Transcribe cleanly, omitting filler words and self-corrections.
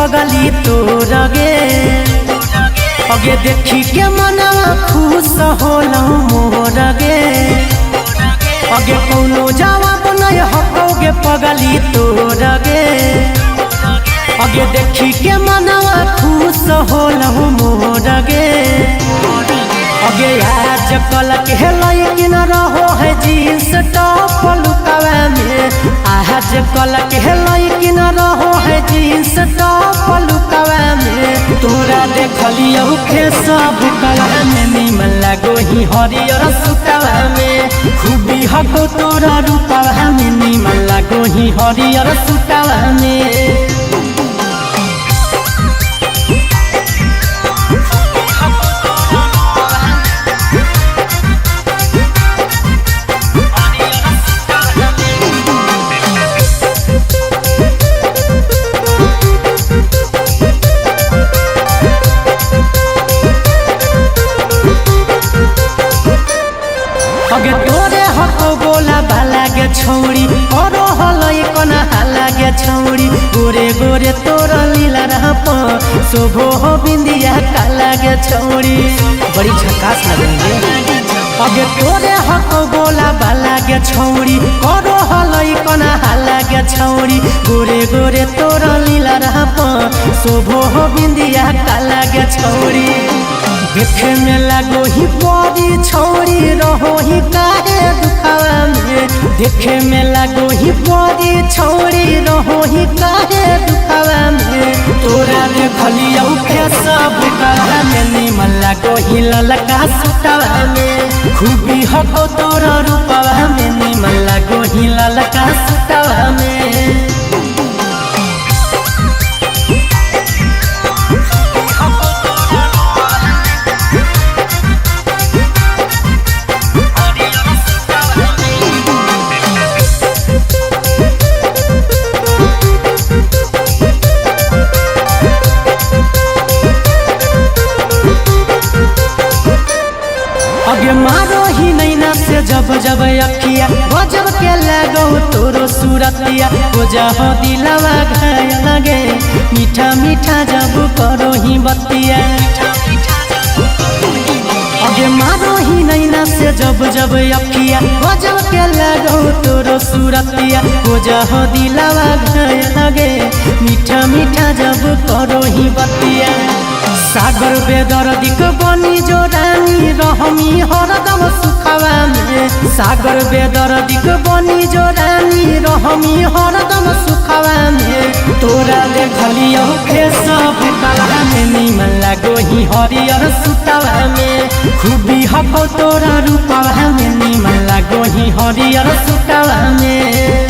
पगली तोर गे। अगे देखी के मनवा खुश होलौ मोर गे। अगे कौनो जवाब नहीं हकौ गे पगली तोर गे। अगे देखी के मनवा खुश होलौ मोर गे। अगे आज कल के लइकिन रहो है जींस टॉप लुकावा में। आज कल के लइकिन रहो है जींस टॉप लुकावा में। तोरा देखलियौ सब कला में निमन लागो ही हरियर सुतवा में। खूबी हको तोरा रूपवा में निमन लागो ही हरियर सुतवा में। अगे तोरे हको गोला बाला गे छौरी करो हलई कोना हाला गे छौरी। गोरे गोरे तोर लीला रहप शोभो हो बिंदिया काला गे छौरी। बड़ी झकास लगेंगे। अगे तोरे हको गोला बाला गे छौरी करो हलई कोना हाला गे छौरी। गोरे गोरे तोर लीला रहप शोभो हो बिंदिया काला गे छौरी। देखे में लागो ही परी छौरी रहो ही काहे दुखावा में। देखे में लागो ही परी छौरी रहो ही काहे दुखावा में। तोरा देखलियौ सब कला में निमन लागो ही ललका सुतवा में। खूबी हको तोरा रूपवा में निमन लागो ही ललका सुतवा में। अगे मारो ही नैना से जब जब अखिया गजब के लगो तोरो सूरतिया। हो जाहो दिलवा घायल लगे मीठा मीठा जब करो ही बतिया। अगे मारो ही नैना से जब जब अखिया गजब के लगो तोरो सूरतिया। हो जाहो दिलवा घायल लगे मीठा मीठा जब करो ही बतिया। सागर बेदर्दीक बनी जो रानी रहमी हरदम सुखवा में। सागर बेदर्दीक बनी जो रानी रहमी हरदम सुखवा में। तोरा देखलियौ सब कला में निमन लागो ही हरियर सुतवा में। खूबी हको तोरा रूपवा में निमन लागो ही हरियर सुतवा में।